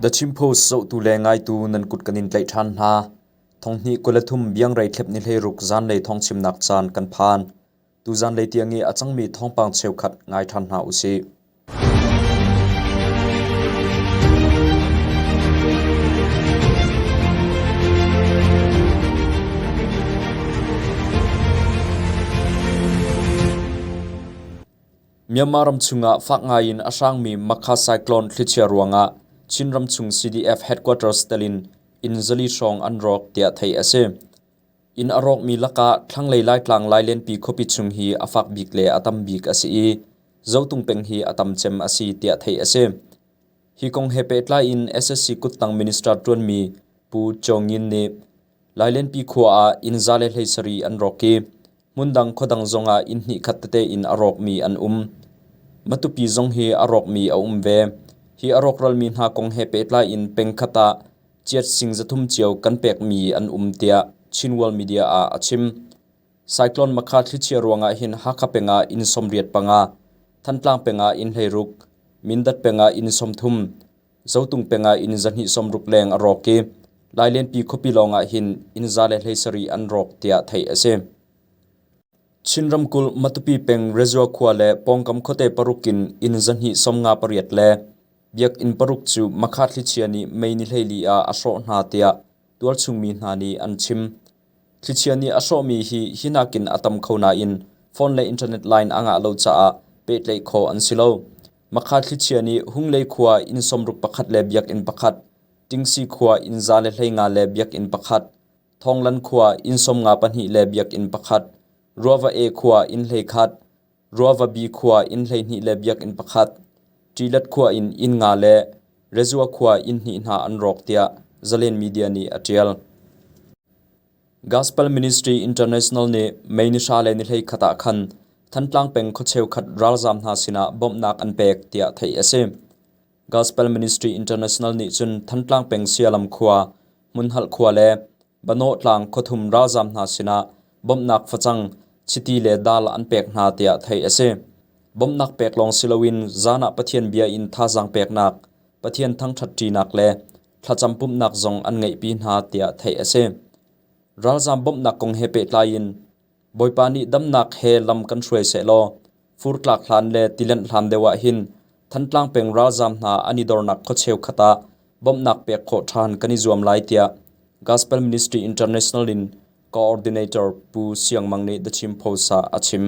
The Chin Post zohtu le ngaitu nan kut kan in tlaih ṭhan hna. Thonghnih 23 biangrei thlep ni 16 zanlei thawngchimnak caan kan phan. Tu zanlei tiang i a cangmi thawngpang cheukhat ngai ṭhan hna usih. Myanmar ram chungah fak ngaiin a hrangmi Makha Cyclone thlichia ruangah Chinram chung CDF headquarters telin inn zali hrawng an rawk tiah theih a si. Inn a rawkmi lakah thlanglei Laitlang Lailenpi khuapi chung hi a fak bik le a tam bik a si i Zotung peng hi a tam cem a si tiah theih a si. Hi kong he pehtlai in SSC kuttang minister ṭuanmi Pu Chaw Ngin nih Lailenpi khua ah inn 117 an rawk i hmundang khuadang zongah inn hnihkhat tete in a rawkmi an um. Matupi zong hi a rawkmi a um ve. Hi a rawkralmi hna kong he pehtlai in pengkhat ah chiat sing 300 cio kan pekmi an um tiah Chin World Media ah a chim. Cyclone Makha thlichia ruangah hin Hakha peng ah inn 85, Thantlang peng ah inn 16, Mindat peng ah inn 30, Zotung peng ah inn 260 leng a rawk i Lailenpi khuapi lawng ah hin inn 117 an rawk tiah theih a si. Chin ramkulh Matupi peng Rezua khua le pawngkam khuate paruk in inn 258 le biakinn paruk cu Makha thlichia nih May ni 14 ah a hrawh hna tiah tualchung mi hna nih an chim. Thlichia nih a hrawhmi hi hi nakin a tam kho nain phone le internet line a ngah lo caah pehtlaih khawh an si lo. Makha thlichia nih Hunglei khua inn 61 le biakinn pakhat, Tingsi khua inn 115 le biakinn pakhat, Thawnglan khua inn 52 le biakinn pakhat, Ruava E khua inn 11, Ruava B khua inn 12 le biakinn pakhat, Ṭilat khua in inn nga le Rezua khua inn hnih hna an rawk tiah Zalen Media nih a ṭial. Gospel Ministry International nih May ni hra le ni 11 ah khan Thantlang peng khua cheukhat ralzaam hna sinah bawmhnak an pek tiah theih a si. Gospel Ministry International nih cun Thantlang peng Sialam khua, Hmunhalh khua le Banawh tlang khuathum ralzaam hna sinah bawmhnak facang, chiti le dal an pek hna tiah theih a si. Bawmhnak pek lawng si loin zan ah Pathian bia in thazaang peknak, Pathian thangṭhat ṭinak le thlacam pumhnak zong an ngeihpi hna tiah theih a si. Ralzaam bawmhnak kong he pehtlai in Bawipa nih damnak he lam kan hruai sehlaw furtlak hlan le tilenh hlan deuh ah hin Thantlang peng ralzaam hna an i dornak khua cheukhat ah bawmhnak pek khawh ṭhan kan i zuam lai tiah Gospel Ministry International in Coordinator Pu Siang Mang nih The Chin Post ah a chim.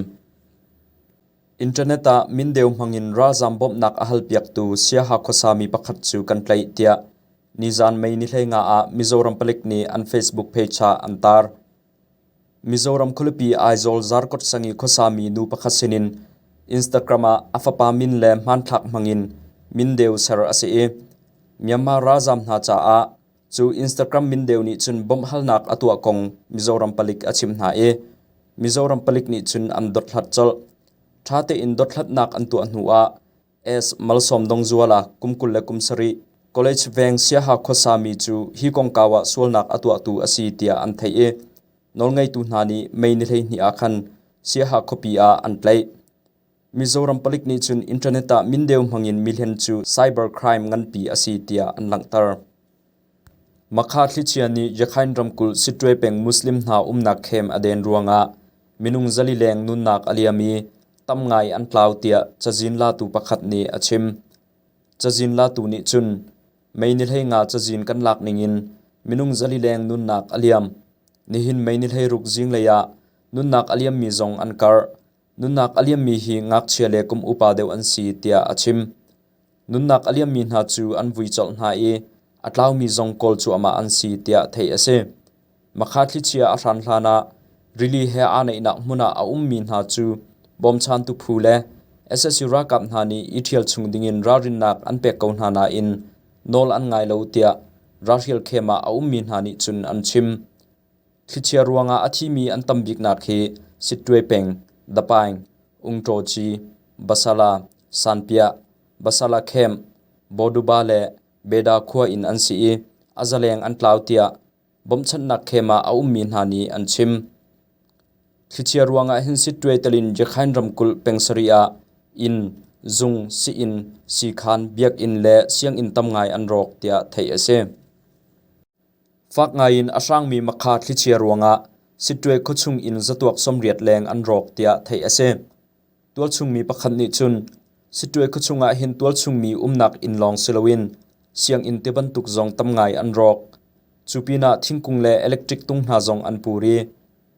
Internet ah mindeu hmangin ralzaam bawmhnak a halpiaktu Siaha khuasami pakhat cu kan tlaih tiah nizan May ni 15 ah Mizoram palik nih an Facebook page ah an tar. Mizoram khualipi Aizawl Zarkawt sang i khuasami nu pakhat sinin Instagram ah a fapa min le hmanthlak hmangin mindeu ser a si i Myanmar ralzaam hna caah cu Instagram mindeu nih cun bawmhhalnak a tuah kong Mizoram palik a chimh hna i Mizoram palik nih cun an dothlat colh. Ṭha tein dothlatnak an tuah hnu ah S. Malsawmdongzuala kum 27 College veng Siaha khuasami cu hi kongkau ah sualnak a tuahtu a si tiah an theih i nawlngeitu hna nih May ni 12 ah khan Siaha khuapi ah an tlaih. Mizoram palik nih cun internet ah mindeu hmangin mihlen cu cyber crime nganpi a si tiah an langhter. Makha thlichia nih Yakhain ramkulh Sittwe peng Muslim hna umnak khem a den ruangah minung 400 leng nunnak a liam i tam ngai an tlau tiah cazin latu pakhat nih a chim. Cazin latu nih cun May ni 15 cazin kan lak ningin minung 400 leng nunnak a liam. Nihin May ni 16 zinglei ah nunnak a liammi zong an karh. Nunnak a liammi hi ngakchia le kum upa deuh an si tiah a chim. Nunnak a liammi hna cu an vui colh hna i a tlaumi zong kawl cuahmah an si tiah theih a si. Makha thlichia a hran hlanah rili he aa naihnak hmun ah a ummi hna cu bawmchantu phu le sac ralkap hna nih i ṭhial chung dingin ralrinnak an pek ko hna nain nawl an ngai lo tiah ralhrial khem ah a ummi hna nih cun an chim. Thlichia ruangah a thimi an tam biknak hi Sittwe peng, Dapaing, Ungṭawci, Basala, Sanpiah, Basala Camp, Boduba le Beda khua in an si i a zaleng an tlau tiah bawmhchanhnak khem ah a ummi hna nih an chim. Thlichia ruangah hin Sittwe telin Rakhine ramkulh peng sarih ah inn Zung, sii-inn, siikhan, biakinn le sianginn tam ngai an rawk tiah theih a si. Fak ngaiin a hrangmi Makha thlichia ruangah Sittwe khuachung inn zatuak 80 leng an rawk tiah theih a si. Tualchungmi pakhat nih cun Sittwe khuachung ah hin tualchungmi umnak inn lawng si loin sianginn tibantuk zong tam ngai an rawk. Cu pinah thingkung le electric tung hna zong an pur i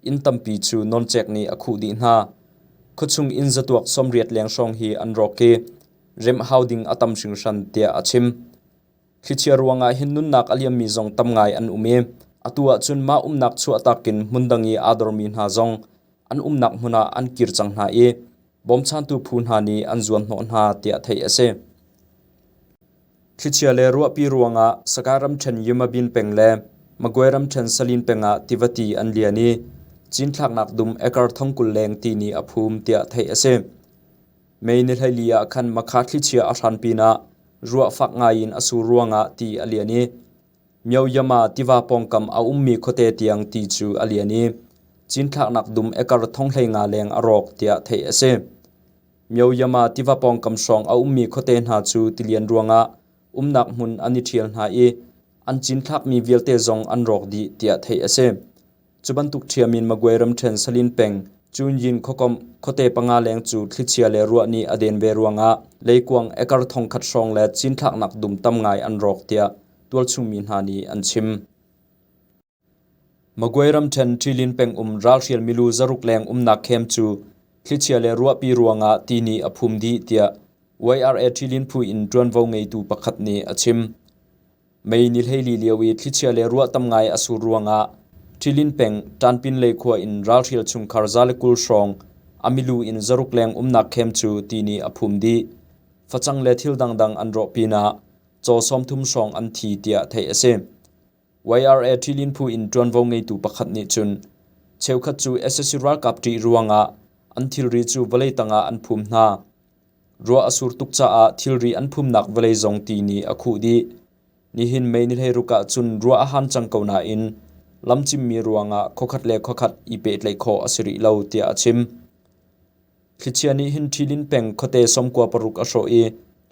inn tampi cu nawncek nih a khuh dih hna. Khuachung inn zatuak 80 leng hrawng hi an rawk i remh hau ding a tam hringhran tiah a chim. Thlichia ruangah hin nunnak a liammi zong tam ngai an um i atu ahcun mah umnak chuahtak in hmundang i aa dormi hna zong an umnak hmun ah an kir cang hna i bawmchantu phu hna nih an zuanhnawh hna tiah theih a si. Thlichia le ruahpi ruangah Saka ramṭhen Yimabin peng le Magway ramṭhen Salin peng ah tiva ti an lian i cinthlaknak dum ekar thongkul leng ti nih a phum tiah theih a si. May ni 14 ah khan Makha thlichia a hran pinah ruah fak ngaiin a sur ruangah ti a lian i Myoyama tiva pawngkam a ummi khuate tiang ti cu a lian i cinthlaknak dum ekar thonghlei nga leng a rawk tiah theih a si. Myoyama tiva pawngkam hrawng a ummi khuate hna cu tilian ruangah umnak hmun an i ṭhial hna i an cinthlakmi vialte zong an rawk dih tiah theih a si. Cu bantuk ṭhiam in Magway ramṭhen Salin peng Cunyin khuakomh khuate panga leng cu thlichia le ruah nih a den ve ruangah leikuang ekar thongkhat hrawng le cinthlaknak dum tam ngai an rawk tiah tualchungmi hna nih an chim. Magway ramṭhen Ṭilin pengum ralhrial milu zaruk leng umnak khem cu thlichia le ruahpi ruangah ti nih a phum dih tiah YRA Ṭilin phu in ṭuanvo ngeitu pakhat nih a chim. Mei ni 14 lio i thlichia le ruah tam ngai a sur ruangah Ṭilin peng Ṭanpin lei khua in ralhrial chungkhar 120 hrawng a milu in zaruk leng umnak khem cu ti nih a phum dih. Facang le thil dangdang an rawh pinah caw 30 hrawng an thi tiah theih a si. YRA Ṭilin phu in ṭuanvo ngeitu pakhat nih cun cheukhat cu sac ralkap ṭih ruangah an thilri cu vawlei tangah an phum hna. Ruah a sur tuk caah thilri an phumnak vawlei zong ti nih a khuh dih. Nihin May ni 16 ah cun ruah a han cang ko nain lam cimmi ruangah khuakhat le khuakhat i pehtlaih khawh a si rih lo tiah a chim. Thlichia nih hin Ṭhilin peng khuate 96 a hrawh i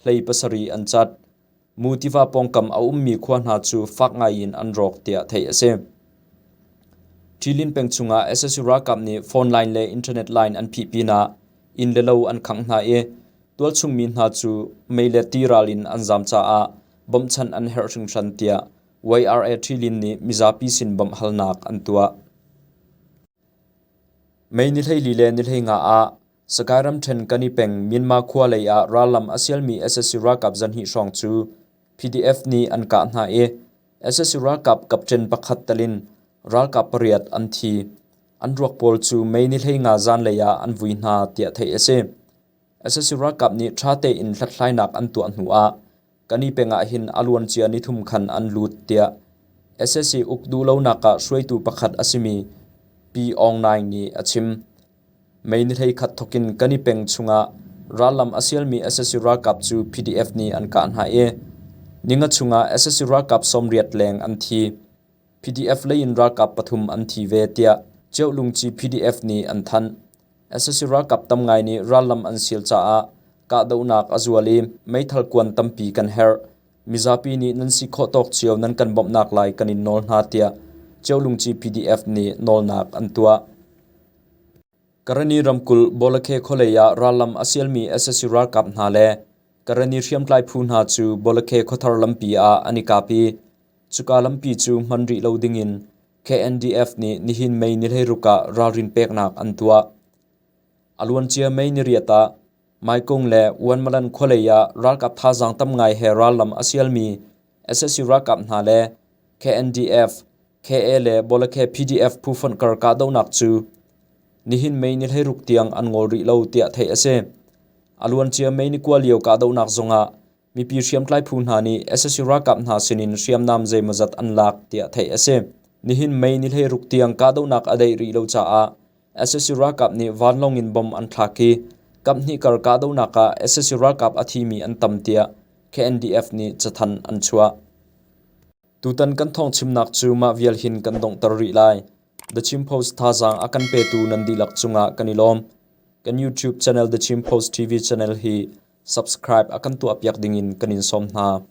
hlei pasarih an cat. Mu tiva pawngkam a ummi khua hna cu fak ngaiin an rawk tiah theih a si. Ṭilin peng chungah sac ralkap nih phone line le internet line an phih pinah inn le lo an khangh hna i tualchung mi hna cu mei le ti ral in an zaam caah bawmhchanh an herh hringhran tiah YRA Ṭilin nih mizapi sin bawmhhalnak an tuah. May ni 14 le ni 15 ah Sagaing ramṭhen Kani peng Myanmar khua lei ah rallam a sialmi sac ralkap zanhnih hrawng cu PDF nih an kah hna i sac ralkap kapṭen pakhat tel in ralkap pariat an thi. An ruak pawl cu May ni 15 zanlei ah an vui hna tiah theih a si. Sac ralkap nih ṭha tein hlathlainak an tuah hnu ah Kani peng ah hin a luancia nithum khan an lut tiah sac uk duhlonak ah hruaitu pakhat a simi Pi Aung Naing nih a chim. May ni 11 thawkin Kani peng chungah rallam a sialmi sac ralkap cu PDF nih an kah hna i ninga chungah sac ralkap 80 leng an thi. PDF lei in ralkap pathum an thi ve tiah Ceuhlungci PDF nih an thanh. Sac ralkap tam ngai nih rallam an sial caah kahdohnak a zual i meithal kuan tampi kan herh. Mizapi nih nan si khawh tawk cio nan kan bawmhnak lai kan in nawl hna tiah Ceuhlungci PDF nih nawlnak an tuah. Karani ramkulh Bawlakhe khualei ah rallam a sialmi sac ralkap hna le Karani hriamtlai phu hna cu Bawlakhe khuathar lampi ah an i kap i cuka lampi cu hman rih lo dingin KNDF nih nihin May ni 16 ah ralrin peknak an tuah. A luancia May ni riat ah Maikung le Wanmalan khualei ah ralkap thazaang tam ngai he rallam a sialmi sac ralkap hna le KNDF, KA le Bawlakhe PDF phu fonh kar kahdohnak cu nihin May ni 16 tiang an ngol rih lo tiah theih a si. A luancia May ni kua lio kahdohnak zongah Mipi hriamtlai phu hna nih sac ralkap hna sinin hriamnam zeimawzat an lak tiah theih a si. Nihin May ni 16 tiang kahdohnak a daih rih lo caah sac ralkap nih vanlawng in bomb an thlak i kaphnih kar kahdohnak ah sac ralkap a thimi an tam tiah KNDF nih cathanh an chuah. Tutan kan thawngchimnak cu mah vial hin kan donghter rih lai. The Chin Post thazaang a kan petu nan dihlak cungah kan i lawm. Kan YouTube channel The Chin Post TV channel hi. Subscribe a kan tuahpiak dingin kan in sawm hna.